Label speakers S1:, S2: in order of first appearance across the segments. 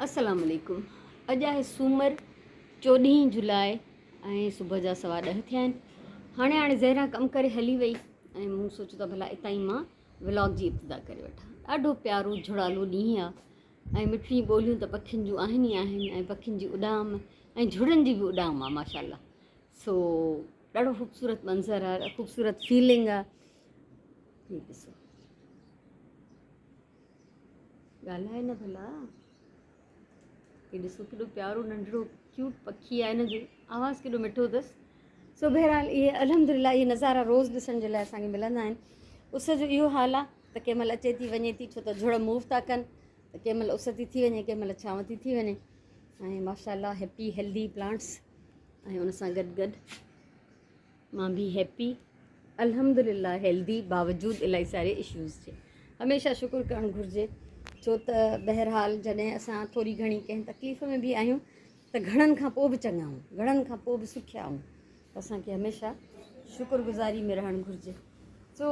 S1: السلام عليڪم اڄ آهي سومر چوڏهين جولاء ۽ صبح جا سوا ڏهه ٿيا آهن هاڻي هاڻي زهرا ڪم ڪري هلي وئي ۽ مون سوچيو ته ڀلا اتان ئي مان ولاگ جي ابتدا ڪري وٺان ڏاڍو پيارو جھڙالو ڏينهن آهي ۽ مٺڙيون ٻوليون ته پکين جون آهن ئي آهن ۽ پکين جي اڏام ۽ جھڙن جي به اڏام آهي ماشاء الله سو ڏاڍو خوبصورت منظر آهي خوبصورت فيلنگ آهي هي ڏسو ڳالهائي نه ڀلا. هي ڏسو ڪيڏو پيارو ننڍڙو ڪيوٽ پکي آهي هن جو آواز ڪيڏو مٺو اٿس. سو بهرحال اهي الحمدلله اهي نظارا روز ڏسڻ جي لاء اسان کي ملندا آهن. اس جو اهو حال آهي ته ڪنهن مهل اچي ٿي وڃي ٿي ڇو ته جھڙ موو ٿا ڪن ته ڪنهن مهل اس ٿي ٿي وڃي ڪنهن مهل ڇانو ٿي ٿي وڃي ۽ ماشاء الله هيپي هيلدي پلانٽس ۽ ان سان گڏ گڏ مان به هيپي الحمدلله هيلدي باوجود الائي ساري اشوز جي هميشه شڪر ڪرڻ گهرجي ڇو ته بهرحال جڏهن اسان ٿوري گهڻي ڪنهن تڪليف ۾ به آهيون ته گهڻن کان پوء به چڱا آهيون گهڻن کان پوء به سکيا آهيون اسانکي هميشه شڪر گذاري ۾ رهڻ گهرجي سو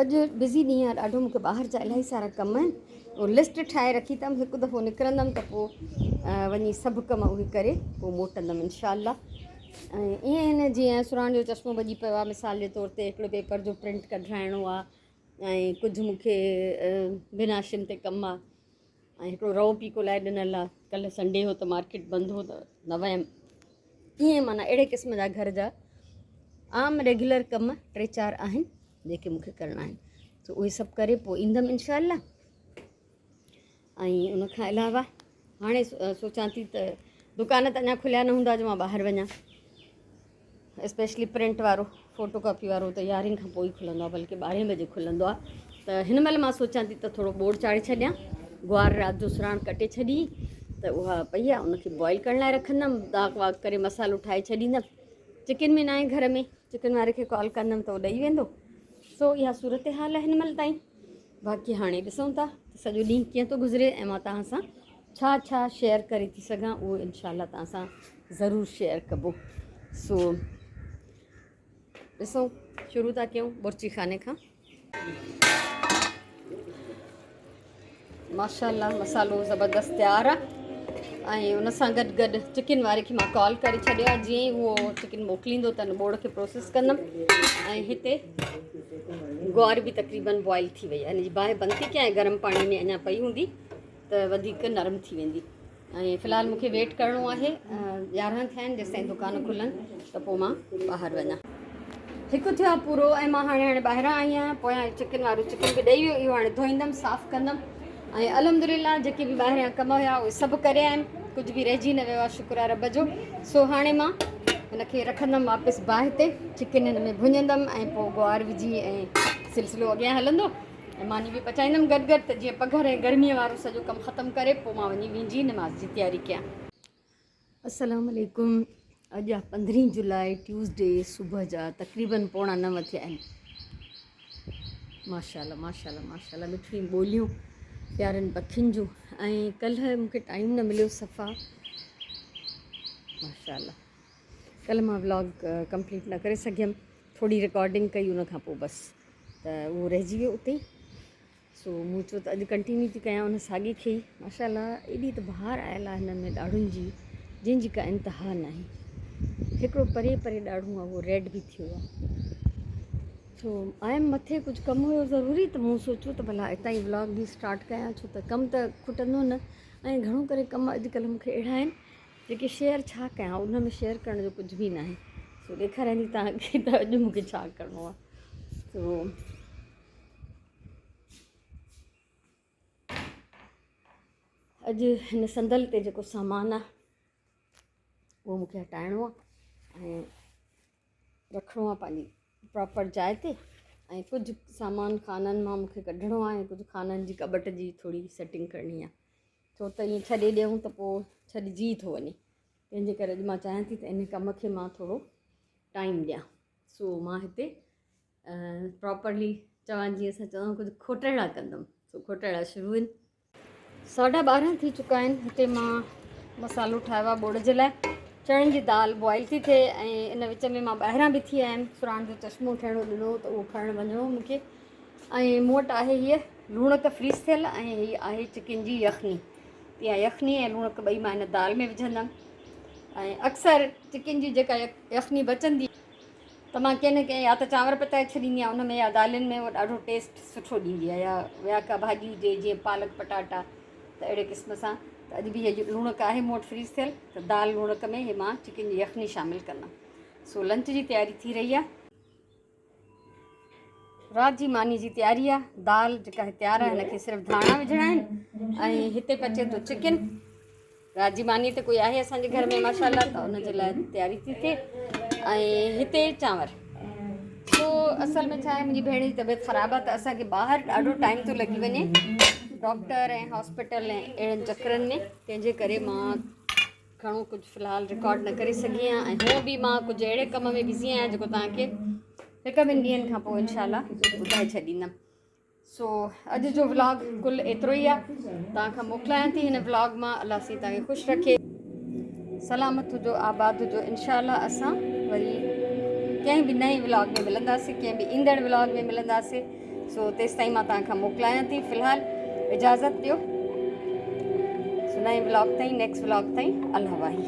S1: اڄ بزي ڏينهن آهي ڏاڍو مونکي ٻاهر جا الاهي سارا ڪم آهن اهو لسٽ ٺاهي رکي اٿم هڪ دفعو نڪرندم ته پوء وڃي سڀ ڪم اهي ڪري پوء موٽندم انشاء الله ۽ ائين آهن جيئن سراڻ جو چشمو ڀڄي پيو آهي مثال جي طور تي هڪڙو پيپر جو پرنٽ ڪڍرائڻو آهي ۽ ڪجهه مونکي بناشن تي ڪم آهي ۽ هڪڙو رئو پيڪو لاء ڏنل آ ڪلهه سنڊي هو ته مارڪيٽ بند هو ته نه ويم ائين معنيٰ اهڙي قسم جا گهر جا عام ريگيولر ڪم ٽي چار آهن جيڪي مونکي ڪرڻا آهن سو اهي سڀ ڪري پوء ايندم انشاء الله ۽ ان کان علاوه هاڻي سوچان ٿي ته دڪان ته اڃا کليا نه هوندا جو مان ٻاهر وڃان اسپيشلي پرنٽ وارو فوٽو ڪاپي وارو ته يارهين کان پوء ئي کلندو آهي بلڪه ٻارهين بجي کلندو آهي ته هن مهل مان سوچان ٿي ته ٿورو ٻوڙ چاڙهي ڇڏيان گوار رات جو سراڻ ڪٽي ڇڏي ته اها پئي آهي ان کي بوائل ڪرڻ لاء رکندم داغ واغ ڪري مسالو ٺاهي ڇڏيندم چڪن به ناهي گهر ۾ چڪن واري کي ڪال ڪندم ته اهو ڏئي ويندو سو اها صورت حال آهي هن مهل تائين باقي هاڻي ڏسون ٿا ته سڄو ڏينهن ڪيئن ٿو گذري ۽ مان توهان سان ڇا ڇا شيئر ڪري ٿي سگهان اهو انشاء الله توهان سان ضرور شيئر ڪبو سو ڏسون شروع ٿا ڪيون بورچي خاني کان ماشاء الله مسالو زبردست تيار آ ۽ ان سان گڏ گڏ چڪن واري کي مان ڪال ڪري ڇڏيو آ جيئن ئي اهو چڪن موڪليندو ته ان ٻوڙ کي پروسيس ڪندم ۽ هتي گوار به تقريبن بوائل ٿي وئي آ ان جي باهه بند ٿي ڪيان گرم پاڻي ۾ اڃا پئي هوندي ته وڌيڪ نرم ٿي ويندي ۽ في الحال مونکي ويٽ ڪرڻو آهي يارهن ٿيا آهن جيستائين دڪان کلن ته پوء مان ٻاهر وڃان. هڪ ٿيو آهي پورو ۽ مان هاڻي هاڻي ٻاهران آئي آهيان پويان چڪن وارو چڪن به ڏئي ويو اهو هاڻي ڌوئيندم صاف ڪندم ۽ الحمدلله جيڪي به ٻاهريان ڪم هيا اهي سڀ ڪري آيم ڪجهه به رهجي نه ويو آهي شڪر آهي رب جو سو هاڻي مان هن کي رکندم واپس باهه تي چڪن هن ۾ ڀڃندم ۽ پوء گوار وجهي ۽ سلسلو اڳيان هلندو ۽ ماني به پچائيندم گڏ گڏ ته جيئن پگهر ۽ گرميء وارو سڄو ڪم ختم ڪري پوء مان وڃي وينجهي نماز جي تياري ڪيان. السلام عليڪم اڄ آ پندرهين جولاء ٽيوزڊي صبح جا تقريبن پوڻا نو ٿيا آهن ماشاءالله ماشاءالله ماشاءالله مٺڙيون ٻوليون پيارن پکين جون ۽ ڪلهه مونکي ٽائيم نه مليو صفا ماشاءالله ڪلهه مان ولاگ ڪمپليٽ نه ڪري سگهيم ٿوري رڪارڊنگ ڪئي ان کان پوء بس ته اهو رهجي ويو اتي ئي سو مون چيو ته اڄ ڪنٽينيو ٿي ڪيان ان ساڳي کي ئي ماشاء الله ايڏي ته بهار آيل آهي هنن ۾ ڏاڙهن جي جنهن جي ڪا انتها ناهي هڪڙو پري پري ڏاڙهون آهي اهو ريڊ به ٿيو آهي سو آيم مٿي ڪجهه ڪم هيو ضروري ته مون سوچيو ته ڀلا اتان ئي ولاگ به اسٽارٽ ڪيان ڇو ته ڪم ته کٽندو نه ۽ گهڻو ڪري ڪم اڄڪلهه مون کي اهڙا آهن جيڪي شيئر ڇا ڪيان ان ۾ شيئر ڪرڻ جو ڪجهه به ناهي سو ڏيکاريان ٿي توهان کي ته اڄ مونکي ڇا ڪرڻو آهي سو اڄ هن صندل تي جيڪو سامان آهي اهو مونکي هٽائڻو آهي ۽ رکڻو آهي پنهنجي پراپر جاء تي ۽ ڪجهه سامان خانن مان مونکي ڪڍڻو آهي ۽ ڪجهه خانن جي ڪٻٽ جي ٿوري سيٽنگ ڪرڻي آهي ڇو ته ائين ڇڏي ڏيون ته پوء ڇڏجي ئي ٿو وڃي تنهن جي ڪري اڄ مان چاهيان ٿي ته ان ڪم کي مان ٿورو ٽائيم ڏيان سو مان هتي پراپرلي چوان جيئن اسان چوندا ڪجهه کوٽڙا ڪندم سو کوٽڙا شروع آهن. ساڍا ٻارهن ٿي چڪا آهن هتي مان مسالو ٺاهيو آهي ٻوڙ جي لاء چڻن جي دال بوائل ٿي ٿئي ۽ ان وچ ۾ مان ٻاهران به ٿي آيم سراڻ جو چشمو ٺهڻو ڏنو ته اهو کڻڻ وڃڻو مونکي ۽ مون وٽ آهي هيء لوڻڪ فريز ٿيل ۽ هي آهي چڪن جي يخني. اها يخني ۽ لوڻڪ ٻئي مان هن دال ۾ وجهندم ۽ اڪثر چڪن جي جيڪا يخني بچندي ته مان ڪنهن نه ڪنهن يا ته چانور پچائي ڇڏيندي آهيان ان ۾ يا دالين ۾ اهو ڏاڍو ٽيسٽ سٺو ڏيندي آهي يا يا ڪا ڀاڄي هجي جيئن پالڪ پٽاٽا ته اهڙي قسم سان ته اڄ به هي لوڻڪ آهي مون وٽ فريز ٿيل ته دال لوڻڪ ۾ هي مان چڪن جي يخني شامل ڪندم. سو لنچ جي تياري ٿي رهي آهي. رات جي ماني جي تياري آهي. دال جيڪا هي تيار آهي هن کي صرف ڌاڻا وجهڻا آهن ۽ هتي پچي ٿو چڪن. رات جي ماني ته ڪوئي آهي اسان جي گهر ۾ ماشاء الله ته ان جي لاء تياري ٿي ٿئي ۽ هتي چانور. سو اصل ۾ ڇا آهي منهنجي ڀيڻ جي طبيعت خراب آهي ته اسان کي ٻاهر ڏاڍو ٽائيم ٿو لڳي وڃي ڊاڪٽر ۽ هاسپيٽل ۽ اهڙن چڪرن ۾ تنهن جي ڪري مان گهڻو ڪجهه في الحال رڪارڊ نه ڪري سگهي آهيان ۽ هونء به مان ڪجهه اهڙي ڪم ۾ بزي آهيان جيڪو توهان کي هڪ ٻن ڏينهن کان پوء انشاء الله ٻڌائي ڇڏيندم. سو اڄ جو ولاگ ڪل ايترو ئي آهي. توهان کان موڪلايان ٿي هن ولاگ مان. الله سائين توهان کي خوش رکي. سلامت هجو آباد هجو انشاء الله اسان وري ڪنهن به نئين ولاگ ۾ ملنداسين ڪنهن به ايندڙ ولاگ ۾ ملنداسين. سو تيستائين مان توهان کان موڪلايان ٿي في الحال اجازت ڏيو. سو نئين ولاگ تائين نيڪسٽ ولاگ تائين الله واهي.